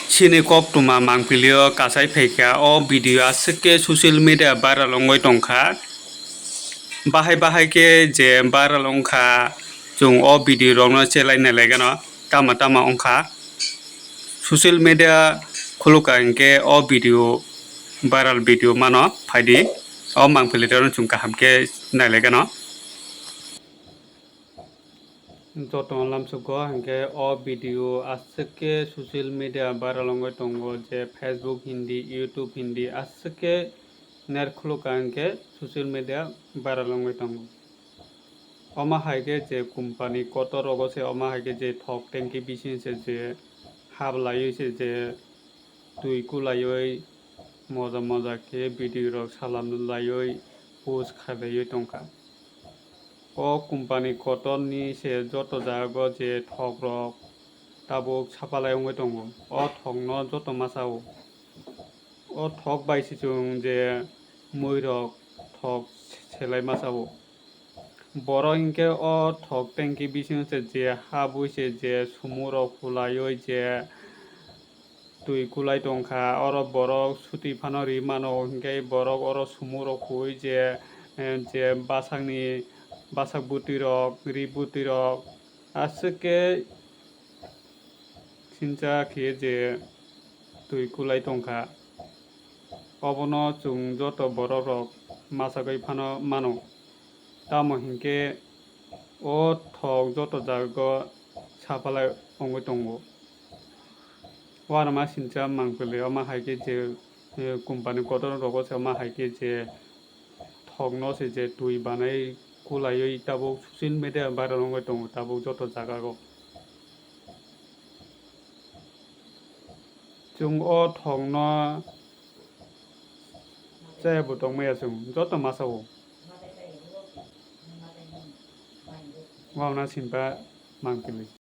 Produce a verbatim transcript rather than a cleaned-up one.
Chini koktwma mangpili o kasai phaikha, o video aswk khe social media viral wngwi tongkha. Bahai bahai khe je viral wngkha, chwng o video rokno chelai nailaigano tama tama wngkha. Social media khulukha hinkhe o video, viral video mano phaidi, o mangpili rokno chwng kaham khe nailaigano. Joto lamsugo hinkhe o video aswk khe social media viral wngwi tongo, je Facebook hindi, YouTube hindi aswk khe ner khulukha hinkhe social media viral wngwi tongo. Omo hai khe je company kotor rogo se omo hai khe je thok tanki bising se je hap laiwi se je twi kulaiwi moja moja khe video rok salam laiwi post khailaiwi tongkha. O company kotor ni se joto jaga o je thok rok tabuk sapalai wngwi tongo. O thok no joto masa o. O thok bai se chwng je mui rok thok selai masa o. Borok hinkhe o thok tanki bisingo se je habwi se je sumung rok hulaiwi je twi kulai tongkha, oro borok sutwi phano ri mano, hinkhe borok oro sumung rok huwi je, eh, je bwsakni, bwsak bwtwi rok, ri bwtwi rok aswk khe sincha khe je twi kulai tongkha. Obono chwng joto borok rok machagwi phano mano. Tamo hinkhe o thok joto jaga o sapalai wngwi tongo. Uanama sincha mangpili omo hai khe je, eh, company kotor rogo se omo hai khe je thokno se je twi banai kulaiwi tabuk social media viral wngwi tongo tabuk joto jaga o. Chwng o thokno chaya bo tongmaya chwng joto masa o. Uanama sincha mangpili.